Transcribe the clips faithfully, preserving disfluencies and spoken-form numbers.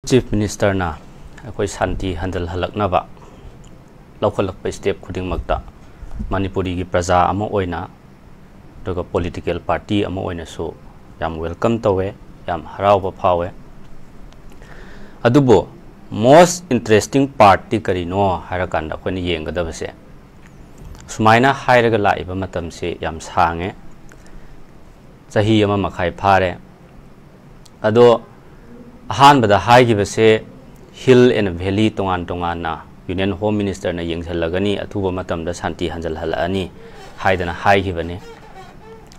Chief Minister ꯅ ꯑꯩꯈꯣꯏ ꯁꯥꯟꯇꯤ ꯍꯟꯖꯜꯍꯜꯂꯛꯅꯕ ꯂꯧꯈꯠꯂꯛꯄ step ꯈꯨꯗꯤꯡꯃꯛꯇ ꯃꯅꯤꯄꯨꯔꯤꯒꯤ ꯄ꯭ꯔꯖꯥ ꯑꯃ ꯑꯣꯏꯅ, ꯑꯗꯨꯒ political party ꯑꯃ ꯑꯣꯏꯅꯁꯨ ꯌꯥꯝ welcome ꯇꯧꯋꯦ, ꯌꯥꯝ ꯍꯔꯥꯎꯕ ꯐꯥꯎꯋꯦ꯫ ꯑꯗꯨꯕꯨ most interesting part ꯇꯤ ꯀꯔꯤꯅꯣ ꯍꯥꯏꯔꯀꯥꯟꯗ ꯑꯩꯈꯣꯏꯅ ꯌꯦꯡꯒꯗꯕꯁꯦ, ꯁꯨꯃꯥꯏꯅ ꯍꯥꯏꯔꯒ ꯂꯥꯛꯏꯕ ꯃꯇꯝꯁꯤ ꯌꯥꯝ ꯁꯥꯡꯉꯦ, ꯆꯍꯤ ꯑꯃ ꯃꯈꯥꯏ ꯐꯥꯔꯦ꯫ ꯑꯗꯣ ꯑꯍꯥꯟꯕꯗ ꯍꯥꯏꯈꯤꯕꯁꯦ Hill and Valley ꯇꯣꯉꯥꯟ ꯇꯣꯉꯥꯟꯅ Union Home Minister ꯅ ꯌꯦꯡꯁꯤꯜꯂꯒꯅꯤ, ꯑꯊꯨꯕ ꯃꯇꯝꯗ ꯁꯥꯟꯇꯤ ꯍꯟꯖꯜꯍꯜꯂꯛꯑꯅꯤ ꯍꯥꯏꯗꯅ ꯍꯥꯏꯈꯤꯕꯅꯤ꯫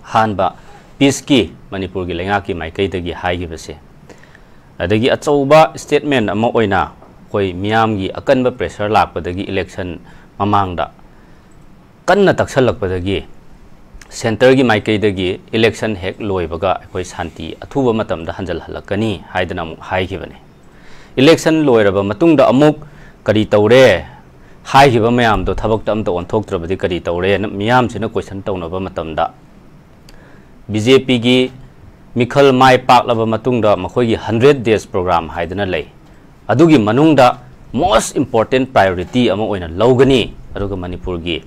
ꯑꯍꯥꯟꯕ peace ꯀꯤ ꯃꯅꯤꯄꯨꯔꯒꯤ ꯂꯩꯉꯥꯛꯀꯤ ꯃꯥꯏꯀꯩꯗꯒꯤ ꯍꯥꯏꯈꯤꯕꯁꯦ꯫ ꯑꯗꯒꯤ ꯑꯆꯧꯕ statement ꯑꯃ ꯑꯣꯏꯅ ꯑꯩꯈꯣꯏ ꯃꯤꯌꯥꯝꯒꯤ ꯑꯀꯟꯕ pressure ꯂꯥꯛꯄꯗꯒꯤ election ꯃꯃꯥꯡꯗ ꯀꯟꯅ ꯇꯛꯁꯜꯂꯛꯄꯗꯒꯤ centre ꯒꯤ ꯃꯥꯏꯀꯩꯗꯒꯤ election ꯍꯦꯛ ꯂꯣꯏꯕꯒ ꯑꯩꯈꯣꯏ ꯁꯥꯟꯇꯤ ꯑꯊꯨꯕ ꯃꯇꯝꯗ ꯍꯟꯖꯜꯍꯜꯂꯛꯀꯅꯤ ꯍꯥꯏꯗꯅ ꯑꯃꯨꯛ ꯍꯥꯏꯈꯤꯕꯅꯤ꯫ Election ꯂꯣꯏꯔꯕ ꯃꯇꯨꯡꯗ ꯑꯃꯨꯛ ꯀꯔꯤ ꯇꯧꯔꯦ? ꯍꯥꯏꯈꯤꯕ ꯃꯌꯥꯝꯗꯣ ꯊꯕꯛꯇ ꯑꯝꯇ ꯑꯣꯟꯊꯣꯛꯇ꯭ꯔꯕꯗꯤ ꯀꯔꯤ ꯇꯧꯔꯦꯅ ꯃꯤꯌꯥꯝꯁꯤꯅ question ꯇꯧꯅꯕ ꯃꯇꯝꯗ, BJP ꯒꯤ ꯃꯤꯈꯜ ꯃꯥꯏ ꯄꯥꯛꯂꯕ ꯃꯇꯨꯡꯗ ꯃꯈꯣꯏꯒꯤ hundred days program ꯍꯥꯏꯗꯅ ꯂꯩ꯫ ꯑꯗꯨꯒꯤ ꯃꯅꯨꯡꯗ most important priority ꯑꯃ ꯑꯣꯏꯅ ꯂꯧꯒꯅꯤ, ꯑꯗꯨꯒ ꯃꯅꯤꯄꯨꯔꯒꯤ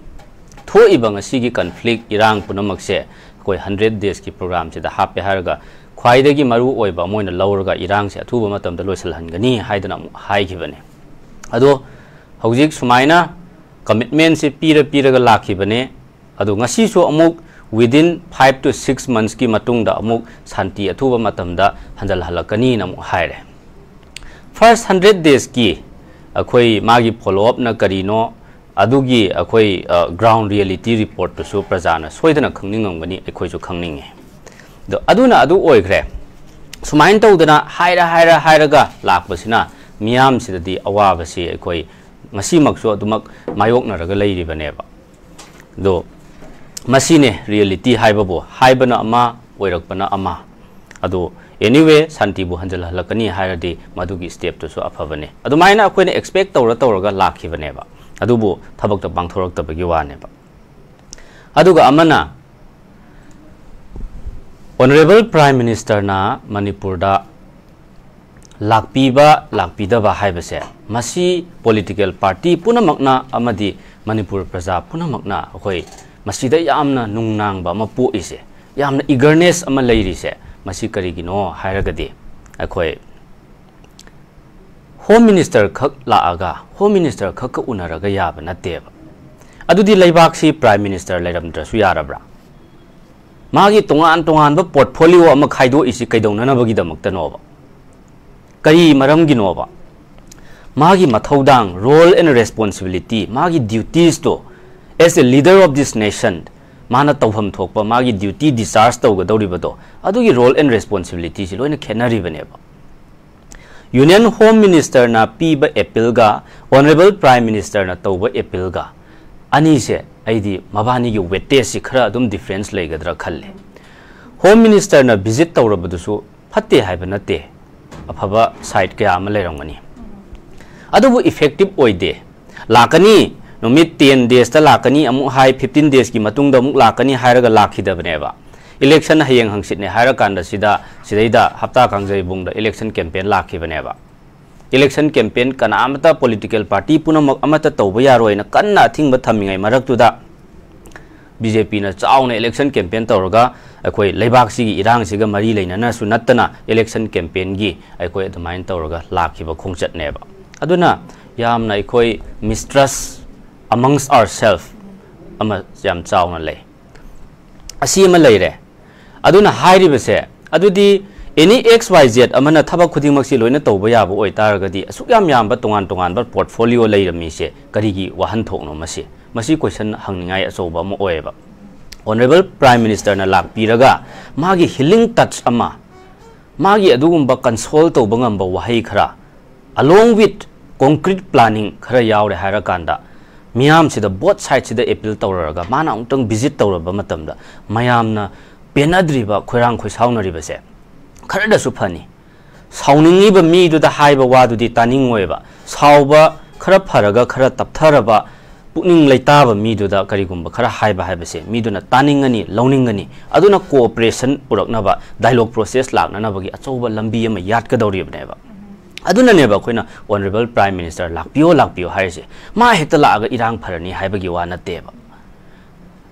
ꯊꯣꯛꯏꯕ ꯉꯁꯤꯒꯤ conflict, ꯏꯔꯥꯡ ꯄꯨꯝꯅꯃꯛꯁꯦ ꯑꯩꯈꯣꯏ hundred days ꯀꯤ program ꯁꯤꯗ ꯍꯥꯞꯄꯦ ꯍꯥꯏꯔꯒ ꯈ꯭ꯋꯥꯏꯗꯒꯤ ꯃꯔꯨ ꯑꯣꯏꯕ ꯑꯃ ꯑꯣꯏꯅ ꯂꯧꯔꯒ ꯏꯔꯥꯡꯁꯦ ꯑꯊꯨꯕ ꯃꯇꯝꯗ ꯂꯣꯏꯁꯤꯜꯍꯟꯒꯅꯤ ꯍꯥꯏꯗꯅ ꯑꯃꯨꯛ ꯍꯥꯏꯈꯤꯕꯅꯤ꯫ ꯑꯗꯣ ꯍꯧꯖꯤꯛ ꯁꯨꯃꯥꯏꯅ commitment ꯁꯦ ꯄꯤꯔ ꯄꯤꯔꯒ ꯂꯥꯛꯈꯤꯕꯅꯦ꯫ ꯑꯗꯣ ꯉꯁꯤꯁꯨ ꯑꯃꯨꯛ within five to six months ꯀꯤ ꯃꯇꯨꯡꯗ ꯑꯃꯨꯛ ꯁꯥꯟꯇꯤ ꯑꯊꯨꯕ ꯃꯇꯝꯗ ꯍꯟꯖꯜꯍꯜꯂꯛꯀꯅꯤꯅ ꯑꯃꯨꯛ ꯍꯥꯏꯔꯦ꯫ First hundred days ꯀꯤ ꯑꯩꯈꯣꯏ ꯃꯥꯒꯤ follow up ꯅ ꯀꯔꯤꯅꯣ, ꯑꯗꯨꯒꯤ ꯑꯩꯈꯣꯏ, ꯑ, ground reality report ꯇꯨꯁꯨ ꯄ꯭ꯔꯖꯥꯅ ꯁꯣꯏꯗꯅ ꯈꯪꯅꯤꯡꯉꯝꯒꯅꯤ, ꯑꯩꯈꯣꯏꯁꯨ ꯈꯪꯅꯤꯡꯉꯤ꯫ ꯑꯗꯣ ꯑꯗꯨꯅ ꯑꯗꯨ ꯑꯣꯏꯈ꯭ꯔꯦ꯫ ꯁꯨꯃꯥꯏꯅ ꯇꯧꯗꯅ ꯍꯥꯏꯔ ꯍꯥꯏꯔ ꯍꯥꯏꯔꯒ ꯂꯥꯛꯄꯁꯤꯅ ꯃꯤꯌꯥꯝꯁꯤꯗꯗꯤ ꯑꯋꯥꯕꯁꯤ ꯑꯩꯈꯣꯏ ꯉꯁꯤꯃꯛꯁꯨ ꯑꯗꯨꯃꯛ ꯃꯥꯌꯣꯛꯅꯔꯒ ꯂꯩꯔꯤꯕꯅꯦꯕ꯫ ꯑꯗꯣ ꯃꯁꯤꯅꯦ reality ꯍꯥꯏꯕꯕꯨ, ꯍꯥꯏꯕꯅ ꯑꯃ, ꯑꯣꯏꯔꯛꯄꯅ ꯑꯃ꯫ ꯑꯗꯣ anyway, ꯁꯥꯟꯇꯤꯕꯨ ꯍꯟꯖꯜꯍꯜꯂꯛꯀꯅꯤ ꯍꯥꯏꯔꯗꯤ ꯃꯗꯨꯒꯤ step ꯇꯨꯁꯨ ꯑꯐꯕꯅꯦ꯫ ꯑꯗꯨꯃꯥꯏꯅ ꯑꯩꯈꯣꯏꯅ expect ꯇꯧꯔ ꯇꯧꯔꯒ ꯂꯥꯛꯈꯤꯕꯅꯦꯕ, ꯑꯗꯨꯕꯨ ꯊꯕꯛꯇ ꯄꯥꯡꯊꯣꯔꯛꯇꯕꯒꯤ ꯋꯥꯅꯦꯕ꯫ ꯑꯗꯨꯒ ꯑꯃꯅ, Honourable Prime Minister ꯅ ꯃꯅꯤꯄꯨꯔꯗ ꯂꯥꯛꯄꯤꯕ ꯂꯥꯛꯄꯤꯗꯕ ꯍꯥꯏꯕꯁꯦ, ꯃꯁꯤ political party ꯄꯨꯝꯅꯃꯛꯅ ꯑꯃꯗꯤ ꯃꯅꯤꯄꯨꯔ ꯄ꯭ꯔꯖꯥ ꯄꯨꯝꯅꯃꯛꯅ ꯑꯩꯈꯣꯏ ꯃꯁꯤꯗ ꯌꯥꯝꯅ ꯅꯨꯡꯅꯥꯡꯕ ꯑꯃ ꯄꯣꯛꯏꯁꯦ, ꯌꯥꯝꯅ eagerness ꯑꯃ ꯂꯩꯔꯤꯁꯦ, ꯃꯁꯤ ꯀꯔꯤꯒꯤꯅꯣ ꯍꯥꯏꯔꯒꯗꯤ, ꯑꯩꯈꯣꯏ Home Minister ꯈꯛ ꯂꯥꯛꯑꯒ Home Minister ꯈꯛꯀ ꯎꯅꯔꯒ ꯌꯥꯕ ꯅꯠꯇꯦꯕ꯫ ꯑꯗꯨꯗꯤ ꯂꯩꯕꯥꯛꯁꯤ Prime Minister ꯂꯩꯔꯝꯗ꯭ꯔꯁꯨ ꯌꯥꯔꯕ꯭ꯔꯥ? ꯃꯥꯒꯤ ꯇꯣꯉꯥꯟ ꯇꯣꯉꯥꯟꯕ portfolio ꯑꯃ ꯈꯥꯏꯗꯣꯛꯏꯁꯤ ꯀꯩꯗꯧꯅꯅꯕꯒꯤꯗꯃꯛꯇꯅꯣꯕ? ꯀꯔꯤ ꯃꯔꯝꯒꯤꯅꯣꯕ? ꯃꯥꯒꯤ ꯃꯊꯧꯗꯥꯡ, role and responsibility, ꯃꯥꯒꯤ duties to, as a leader of this nation, ꯃꯥꯅ ꯇꯧꯐꯝ ꯊꯣꯛꯄ ꯃꯥꯒꯤ duty discharge ꯇꯧꯒꯗꯧꯔꯤꯕꯗꯣ, ꯑꯗꯨꯒꯤ role and responsibility ꯁꯤ ꯂꯣꯏꯅ ꯈꯦꯠꯅꯔꯤꯕꯅꯦꯕ꯫ Union Home Minister ꯅ ꯄꯤꯕ appeal ꯒ Honourable Prime Minister ꯅ ꯇꯧꯕ appeal ꯒ, ꯑꯅꯤꯁꯦ ꯑꯩꯗꯤ ꯃꯕꯥꯅꯤꯒꯤ weightage ꯁꯤ ꯈꯔ ꯑꯗꯨꯝ difference ꯂꯩꯒꯗ꯭ꯔꯥ ꯈꯜꯂꯦ꯫ Home Minister ꯅ visit ꯇꯧꯔꯕꯗꯨꯁꯨ ꯐꯠꯇꯦ ꯍꯥꯏꯕ ꯅꯠꯇꯦ, ꯑꯐꯕ side ꯀꯌꯥ ꯑꯃ ꯂꯩꯔꯝꯒꯅꯤ, ꯑꯗꯨꯕꯨ effective ꯑꯣꯏꯗꯦ꯫ ꯂꯥꯛꯀꯅꯤ, ꯅꯨꯃꯤꯠ ten days ꯇ ꯂꯥꯛꯀꯅꯤ ꯑꯃꯨꯛ ꯍꯥꯏ, fifteen days ꯀꯤ ꯃꯇꯨꯡꯗ ꯑꯃꯨꯛ ꯂꯥꯛꯀꯅꯤ ꯍꯥꯏꯔꯒ ꯂꯥꯛꯈꯤꯗꯕꯅꯦꯕ꯫ Election ꯍꯌꯦꯡ ꯍꯪꯆꯤꯠꯅꯦ ꯍꯥꯏꯔꯀꯥꯟꯗ ꯁꯤꯗ, ꯁꯤꯗꯩꯗ ꯍꯞꯇꯥ ꯀꯥꯡꯖꯩꯕꯨꯡꯗ election campaign ꯂꯥꯛꯈꯤꯕꯅꯦꯕ꯫ Election campaign ꯀꯅꯥ ꯑꯃꯠꯇ, political party ꯄꯨꯝꯅꯃꯛ ꯑꯃꯠꯇ ꯇꯧꯕ ꯌꯥꯔꯣꯏꯅ ꯀꯟꯅ ꯑꯊꯤꯡꯕ ꯊꯝꯃꯤꯉꯩ ꯃꯔꯛꯇꯨꯗ, BJP ꯅ ꯆꯥꯎꯅ election campaign ꯇꯧꯔꯒ ꯑꯩꯈꯣꯏ ꯂꯩꯕꯥꯛꯁꯤꯒꯤ ꯏꯔꯥꯡꯁꯤꯒ ꯃꯔꯤ ꯂꯩꯅꯅꯁꯨ ꯅꯠꯇꯅ election campaign ꯒꯤ ꯑꯩꯈꯣꯏ ꯑꯗꯨꯃꯥꯏꯅ ꯇꯧꯔꯒ ꯂꯥꯛꯈꯤꯕ ꯈꯣꯡꯆꯠꯅꯦꯕ꯫ ꯑꯗꯨꯅ ꯌꯥꯝꯅ ꯑꯩꯈꯣꯏ mistrust amongst ourselves ꯑꯃ ꯌꯥꯝ ꯆꯥꯎꯅ ꯂꯩ꯫ ꯑꯁꯤ ꯑꯃ ꯂꯩꯔꯦ꯫ ꯑꯗꯨꯅ ꯍꯥꯏꯔꯤꯕꯁꯦ, ꯑꯗꯨꯗꯤ any X Y Z ꯑꯃꯅ ꯊꯕꯛ ꯈꯨꯗꯤꯡꯃꯛꯁꯤ ꯂꯣꯏꯅ ꯇꯧꯕ ꯌꯥꯕ ꯑꯣꯏꯇꯥꯔꯒꯗꯤ, ꯑꯁꯨꯛ ꯌꯥꯝ ꯌꯥꯝꯕ ꯇꯣꯉꯥꯟ ꯇꯣꯉꯥꯟꯕ portfolio ꯂꯩꯔꯝꯃꯤꯁꯦ ꯀꯔꯤꯒꯤ ꯋꯥꯍꯟꯊꯣꯛꯅꯣ? ꯃꯁꯤ, ꯃꯁꯤ question ꯍꯪꯅꯤꯡꯉꯥꯏ ꯑꯆꯧꯕ ꯑꯃ ꯑꯣꯏꯌꯦꯕ꯫ Honourable Prime Minister ꯅ ꯂꯥꯛꯄꯤꯔꯒ ꯃꯥꯒꯤ healing touch ꯑꯃ, ꯃꯥꯒꯤ ꯑꯗꯨꯒꯨꯝꯕ console ꯇꯧꯕ ꯉꯝꯕ ꯋꯥꯍꯩ ꯈꯔ, along with concrete planning ꯈꯔ ꯌꯥꯎꯔꯦ ꯍꯥꯏꯔꯀꯥꯟꯗ, ꯃꯤꯌꯥꯝꯁꯤꯗ, both side ꯁꯤꯗ appeal ꯇꯧꯔꯒ ꯃꯥꯅ ꯑꯃꯨꯛꯇꯪ visit ꯇꯧꯔꯕ ꯃꯇꯝꯗ ꯃꯌꯥꯝꯅ ꯄꯦꯟꯅꯗ꯭ꯔꯤꯕ, ꯈꯣꯏꯔꯥꯡ ꯈꯣꯏꯁꯥꯎꯅꯔꯤꯕꯁꯦ ꯈꯔꯗꯁꯨ ꯐꯅꯤ꯫ ꯁꯥꯎꯅꯤꯡꯉꯤꯕ ꯃꯤꯗꯨꯗ ꯍꯥꯏꯕ ꯋꯥꯗꯨꯗꯤ ꯇꯥꯅꯤꯡꯉꯣꯏꯕ꯫ ꯁꯥꯎꯕ ꯈꯔ ꯐꯔꯒ ꯈꯔ ꯇꯞꯊꯔꯕ, ꯄꯨꯛꯅꯤꯡ ꯂꯩꯇꯥꯕ ꯃꯤꯗꯨꯗ ꯀꯔꯤꯒꯨꯝꯕ ꯈꯔ ꯍꯥꯏꯕ ꯍꯥꯏꯕꯁꯦ ꯃꯤꯗꯨꯅ ꯇꯥꯅꯤꯡꯒꯅꯤ, ꯂꯧꯅꯤꯡꯒꯅꯤ꯫ ꯑꯗꯨꯅ cooperation ꯄꯨꯔꯛꯅꯕ, dialogue process ꯂꯥꯛꯅꯅꯕꯒꯤ ꯑꯆꯧꯕ ꯂꯝꯕꯤ ꯑꯃ ꯌꯥꯠꯀꯗꯧꯔꯤꯕꯅꯦꯕ꯫ ꯑꯗꯨꯅꯅꯦꯕ ꯑꯩꯈꯣꯏꯅ Honourable Prime Minister ꯂꯥꯛꯄꯤꯌꯣ, ꯂꯥꯛꯄꯤꯌꯣ ꯍꯥꯏꯔꯤꯁꯦ꯫ ꯃꯥ ꯍꯦꯛꯇ ꯂꯥꯛꯑꯒ ꯏꯔꯥꯡ ꯐꯔꯅꯤ ꯍꯥꯏꯕꯒꯤ ꯋꯥ ꯅꯠꯇꯦꯕ꯫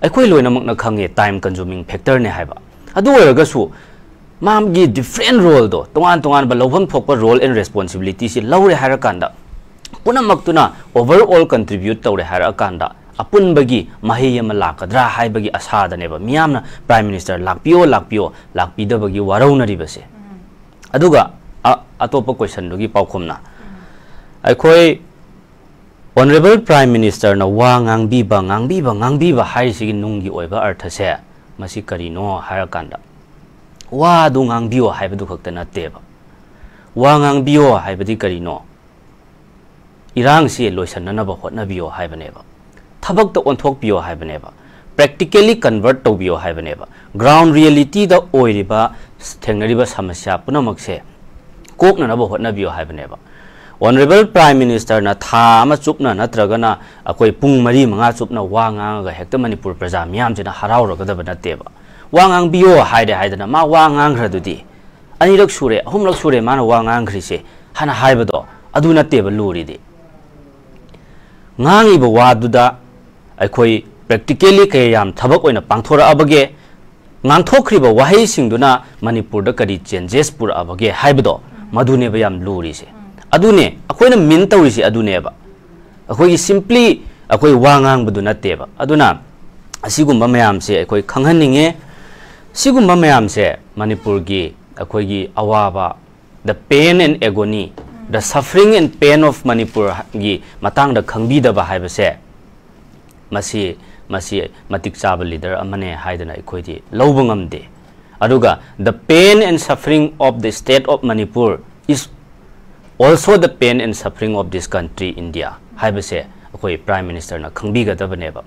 ꯑꯩꯈꯣꯏ ꯂꯣꯏꯅꯃꯛꯅ ꯈꯪꯉꯦ time consuming factor ꯅꯦ ꯍꯥꯏꯕ꯫ ꯑꯗꯨ ꯑꯣꯏꯔꯒꯁꯨ ꯃꯥꯒꯤ different role ꯗꯣ, ꯇꯣꯉꯥꯟ ꯇꯣꯉꯥꯟꯕ ꯂꯧꯐꯝ ꯊꯣꯛꯄ role and responsibility ꯁꯤ ꯂꯧꯔꯦ ꯍꯥꯏꯔꯀꯥꯟꯗ, ꯄꯨꯝꯅꯃꯛꯇꯨꯅ overall contribute ꯇꯧꯔꯦ ꯍꯥꯏꯔꯛꯑꯀꯥꯟꯗ, ꯑꯄꯨꯟꯕꯒꯤ ꯃꯍꯩ ꯑꯃ ꯂꯥꯛꯀꯗ꯭ꯔꯥ ꯍꯥꯏꯕꯒꯤ ꯑꯁꯥꯗꯅꯦꯕ ꯃꯤꯌꯥꯝꯅ Prime Minister ꯂꯥꯛꯄꯤꯌꯣ, ꯂꯥꯛꯄꯤꯌꯣ, ꯂꯥꯛꯄꯤꯗꯕꯒꯤ ꯋꯥꯔꯧꯅꯔꯤꯕꯁꯦ꯫ ꯑꯗꯨꯒ ꯑ-, ꯑꯇꯣꯞꯄ question ꯗꯨꯒꯤ ꯄꯥꯎꯈꯨꯝꯅ, ꯑꯩꯈꯣꯏ Honourable Prime Minister ꯅ ꯋꯥ ꯉꯥꯡꯕꯤꯕ, ꯉꯥꯡꯕꯤꯕ, ꯉꯥꯡꯕꯤꯕ ꯍꯥꯏꯔꯤꯁꯤꯒꯤ ꯅꯨꯡꯒꯤ ꯑꯣꯏꯕ ꯑꯔꯊꯁꯦ ꯃꯁꯤ ꯀꯔꯤꯅꯣ ꯍꯥꯏꯔꯀꯥꯟꯗ, ꯋꯥꯗꯨ ꯉꯥꯡꯕꯤꯌꯣ ꯍꯥꯏꯕꯗꯨ ꯈꯛꯇ ꯅꯠꯇꯦꯕ꯫ ꯋꯥ ꯉꯥꯡꯕꯤꯌꯣ ꯍꯥꯏꯕꯗꯤ ꯀꯔꯤꯅꯣ? ꯏꯔꯥꯡꯁꯤ ꯂꯣꯏꯁꯤꯟꯅꯅꯕ ꯍꯣꯠꯅꯕꯤꯌꯣ ꯍꯥꯏꯕꯅꯦꯕ꯫ ꯊꯕꯛꯇ ꯑꯣꯟꯊꯣꯛꯄꯤꯌꯣ ꯍꯥꯏꯕꯅꯦꯕ꯫ Practically convert ꯇꯧꯕꯤꯌꯣ ꯍꯥꯏꯕꯅꯦꯕ꯫ Ground reality ꯗ ꯑꯣꯏꯔꯤꯕ, ꯊꯦꯡꯅꯔꯤꯕ ꯁꯃꯁ꯭ꯌꯥ ꯄꯨꯝꯅꯃꯛꯁꯦ ꯀꯣꯛꯅꯅꯕ ꯍꯣꯠꯅꯕꯤꯌꯨ ꯍꯥꯏꯕꯅꯦꯕ꯫ Honourable Prime Minister ꯅ ꯊꯥ ꯑꯃ ꯆꯨꯞꯅ ꯅꯠꯇ꯭ꯔꯒꯅ ꯑꯩꯈꯣꯏ ꯄꯨꯡ ꯃꯔꯤ ꯃꯉꯥ ꯆꯨꯞꯅ ꯋꯥ ꯉꯥꯡꯉꯒ ꯍꯦꯛꯇ ꯃꯅꯤꯄꯨꯔ ꯄ꯭ꯔꯖꯥ ꯃꯤꯌꯥꯝꯁꯤꯅ ꯍꯔꯥꯎꯔꯒꯗꯕ ꯅꯠꯇꯦꯕ꯫ ꯋꯥ ꯉꯥꯡꯕꯤꯌꯣ ꯍꯥꯏꯔꯦ ꯍꯥꯏꯗꯅ ꯃꯥ ꯋꯥ ꯉꯥꯡꯈ꯭ꯔꯗꯨꯗꯤ, ꯑꯅꯤꯔꯛ ꯁꯨꯔꯦ, ꯑꯍꯨꯝꯂꯛ ꯁꯨꯔꯦ ꯃꯥꯅ ꯋꯥ ꯉꯥꯡꯈ꯭ꯔꯤꯁꯦ ꯍꯥꯏꯅ ꯍꯥꯏꯕꯗꯣ, ꯑꯗꯨ ꯅꯠꯇꯦꯕ ꯂꯨꯔꯤꯗꯤ꯫ ꯉꯥꯡꯉꯤꯕ ꯋꯥꯗꯨꯗ ꯑꯩꯈꯣꯏ practically ꯀꯌꯥꯝ ꯊꯕꯛ ꯑꯣꯏꯅ ꯄꯥꯡꯊꯣꯔꯛꯑꯕꯒꯦ, ꯉꯥꯡꯊꯣꯛꯈ꯭ꯔꯤꯕ ꯋꯥꯍꯩꯁꯤꯡꯗꯨꯅ ꯃꯅꯤꯄꯨꯔꯗ ꯀꯔꯤ changes ꯄꯨꯔꯛꯑꯕꯒꯦ ꯍꯥꯏꯕꯗꯣ, ꯃꯗꯨꯅꯦꯕ ꯌꯥꯝ ꯂꯨꯔꯤꯁꯦ꯫ ꯑꯗꯨꯅꯦ ꯑꯩꯈꯣꯏꯅ mean ꯇꯧꯔꯤꯁꯦ, ꯑꯗꯨꯅꯦꯕ꯫ ꯑꯩꯈꯣꯏꯒꯤ simply ꯑꯩꯈꯣꯏ ꯋꯥ ꯉꯥꯡꯕꯗꯨ ꯅꯠꯇꯦꯕ꯫ ꯑꯗꯨꯅ ꯑꯁꯤꯒꯨꯝꯕ ꯃꯌꯥꯝꯁꯦ ꯑꯩꯈꯣꯏ ꯈꯪꯍꯟꯅꯤꯡꯉꯦ꯫ ꯁꯤꯒꯨꯝꯕ ꯃꯌꯥꯝꯁꯦ ꯃꯅꯤꯄꯨꯔꯒꯤ ꯑꯩꯈꯣꯏꯒꯤ ꯑꯋꯥꯕ, the pain and agony, the suffering and pain of ꯃꯅꯤꯄꯨꯔꯒꯤ ꯃꯇꯥꯡꯗ ꯈꯪꯕꯤꯗꯕ ꯍꯥꯏꯕꯁꯦ, ꯃꯁꯤ, ꯃꯁꯤ ꯃꯇꯤꯛ ꯆꯥꯕ leader ꯑꯃꯅꯦ ꯍꯥꯏꯗꯅ ꯑꯩꯈꯣꯏꯗꯤ ꯂꯧꯕ ꯉꯝꯗꯦ꯫ ꯑꯗꯨꯒ the pain and suffering of the state of Manipur is also the pain and suffering of this country, India, ꯍꯥꯏꯕꯁꯦ ꯑꯩꯈꯣꯏ Prime Minister ꯅ ꯈꯪꯕꯤꯒꯗꯕꯅꯦꯕ꯫